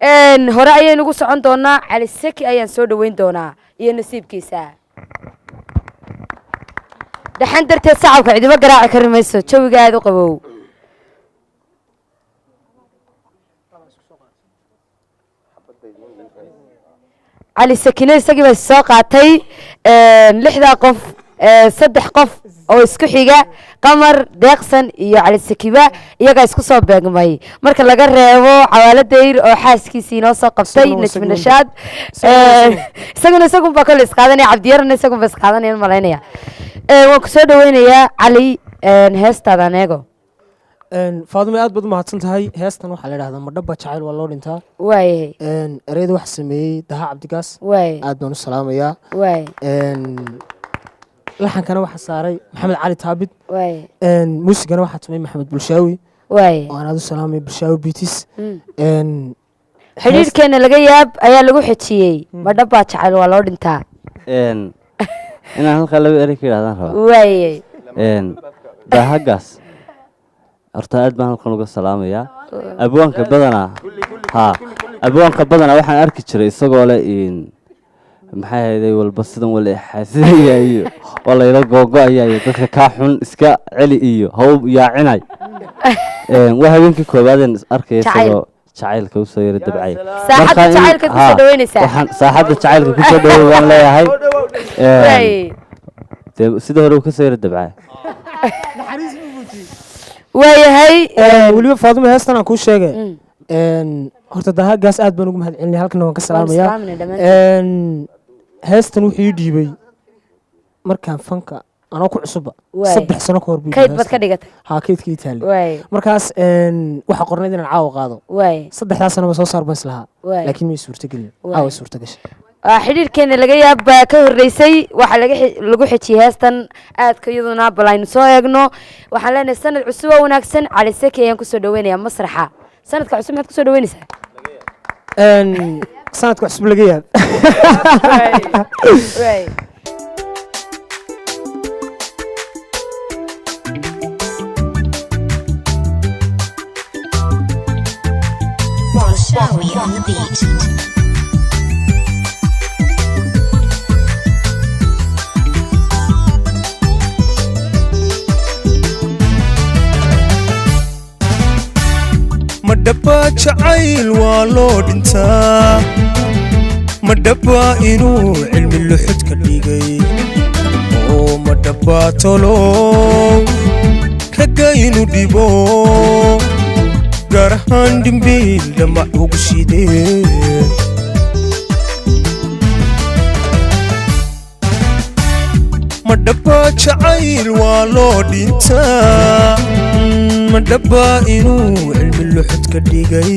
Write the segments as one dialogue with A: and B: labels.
A: Hore ayaynu ugu socon doonaa. Cali Seki ayaan soo dhoweyn doonaa iyo nasiibkiisa. Dhaxan darteed sacabka cidimo garaaci kari mayso, jawiga aada u qabow. Cali Sakine isagii baa soo qaatay lixdaa qof, saddex qof oo isku xiga, Qamar Deeqsan iyo Cali Sakiba, iyagaa isku soo beegmay, marka laga reebo Cawaalo Dayr oo xaaskiisii inoo soo qabtay.
B: Isaguna waa
A: Najmi Nashaad isaguna isagunbaa kole isqaadanaya, Cabdiyarna isagunba isqaadanaya malaynaya. Waan ku soo dhaweynayaa Cali, heestaadaan eego.
B: Faadime, aad baad u mahadsan tahay. Heestan waxaa la idhahdaa Madhaba Jacayl Waa Loo Dhintaa.
A: Waayahay.
B: Ereyada waxa sameeyey Daha Cabdigaas.
A: Waay.
B: Aad baan u salaamayaa.
A: Waay.
B: Laxankana waxaa saaray Maxamed Cali Taabid.
A: Waay.
B: Muusigana waxaa tumay Maxamed Bulshaawi.
A: Waay.
B: Oo aan aad u salaamay, Bulshaawi Bitis.
A: Xidhiidhkeena laga yaab ayaa lagu xejiyey Madhabaa Jacayl Waa Loo Dhintaa.
C: Inaan halkaa laba erey ka yidhahdaan rabaa.
A: Waayay.
C: Daahagaas horta aad baan halkan uga salaamayaa. Abwaanka badanaa, ha, abwaanka badanaa waxaan arki jiray isagoo leh in maxay ahayday walba sidan wala xaasidaya iyo waa layla googo-aya iyo dadka kaa xun iska celi iyo haw yaacinay. Waa habeenkii koowaadeen is arkaya
A: Jacayl.
C: Isagoo jacaylka usoo yara dabcay.
A: Saaxadda
C: Marka
A: jacaylkaad kusoo
C: ha,
A: dhaweynaysaa.
C: Waxaan saaxadda jacaylka kusoo dhawow baan leeyahay.
A: Waayay.
C: Dee sida hore uu kasoo yara dabcay.
A: Waayahay.
B: Weliba Faadimo, heestan aan kuu sheegay, horta Dahagaas aad baan ugu mahad celinaya, halkana waan ka salaamayaa.
A: Salaaminay dhammaantiin.
B: Heestan wuxuu ii dhiibay markaan fanka anoo ku cusubba.
A: Waay.
B: 3 sano ka hor buu ii
A: Kayd
B: dhiibay
A: baad ka
B: heestan.
A: dhigatay.
B: Haa, kaydka ii taallay.
A: Waay.
B: Markaas waxaa qornayd inaan caawa qaado.
A: Waay.
B: Saddexdaa sanaba soo saar baan islahaa.
A: Waay.
B: Laakiin may suurtagelin.
A: Waay.
B: Caawa suurta gashay.
A: Xidhiidhkeena laga yaab baa ka horreysay, waxaa laga lagu xejiyey heestan aadka iyaduna. Bal aynu soo eegno. Waxaan leenahay sanad cusub oo wanaagsan. Cali Seki ayaan kusoo dhaweynayaa masraxa. Sanadka cusub maxaad kusoo dhaweynaysaa?
B: Sanadka cusub laga yaab.
A: Waay.
D: Bolshawi on the beat.
E: Madhabaa jacayl waa loo dhintaa? Madhabaa inuu cilmi luxud ka dhigay? Oo madhabaa tolow ragga inuu dhibo, gaar ahaan dhimbiil dhamac ugu shidee? Madhabaa jacayl waa loo dhintaa? Madhabaa inuu cilmi luxud ka dhigay?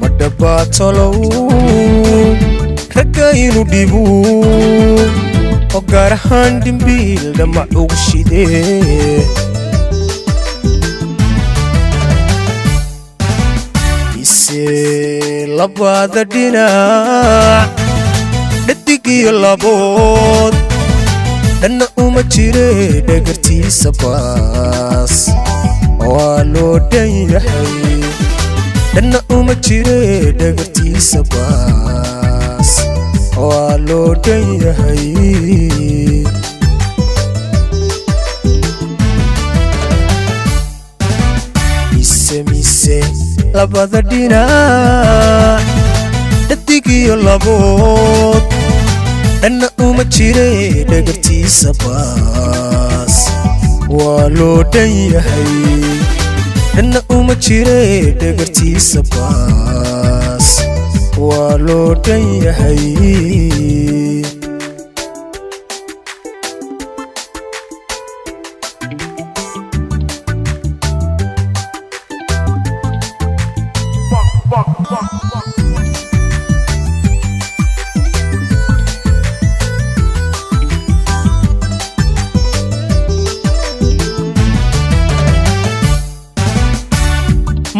E: Madhabaa tolow ragga inuu dhibu, oo gaar ahaan dhimbiil dhamac ugu shidee? Ise labada dhinac, dhadig iyo labood, dhanna uma jire dhagartiisa baas, waa loo dhan yahay. Dhanna uma jire dhagartiisa baas, waa loo dhan yahay. Mise mise labada dhinac, dhadig iyo labood, dhanna uma jire dhagartiisa baas, waa loo dhan yahay. Dhanna uma jire dhagartiisa baas, waa loo dhan yahay.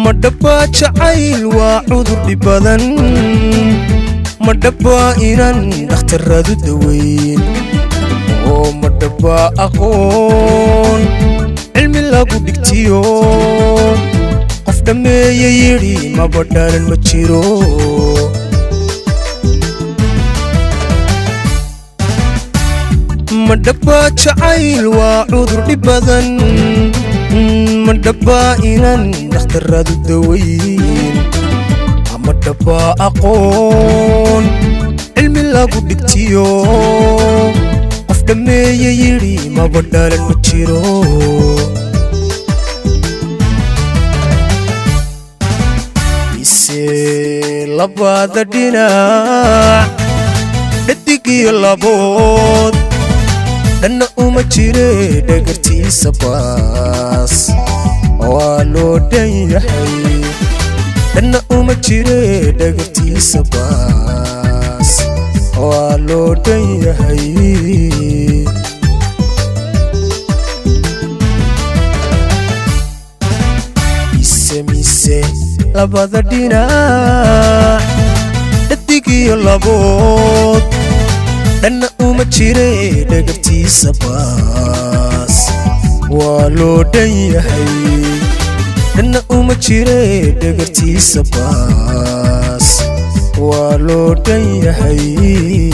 E: Madhabaa jacayl waa cudur dhib badan? Madhabaa inaan dhakhtaradu daweyn? Oo madhabaa aqoon cilmi lagu dhigtiyo qof Dhammeeye yidhi maba dhalan ma jiro. Ma dhabbaa jacayl waa cudur dhib badan? Ma dhabbaa inan dhakhtaradu dawayn? Ama dhabbaa aqoon cilmi lagu dhigtiyo? Qof dhammeeye yidhi maba dhalan ma jiro. Mise labada dhinac, dhadig iyo labood, dhanna uma jire dhagartiisa baas waa loo dhan yahay. Dhanna uma jire dhagartiisa baas waa loo dhan yahay. Mise labada dhinac, dhadig iyo labood, dhanna uma jire dhagartiisa baas waa loo dhan yahay. Dhanna uma jire dhagartiisa baas waa loo dhan yahay.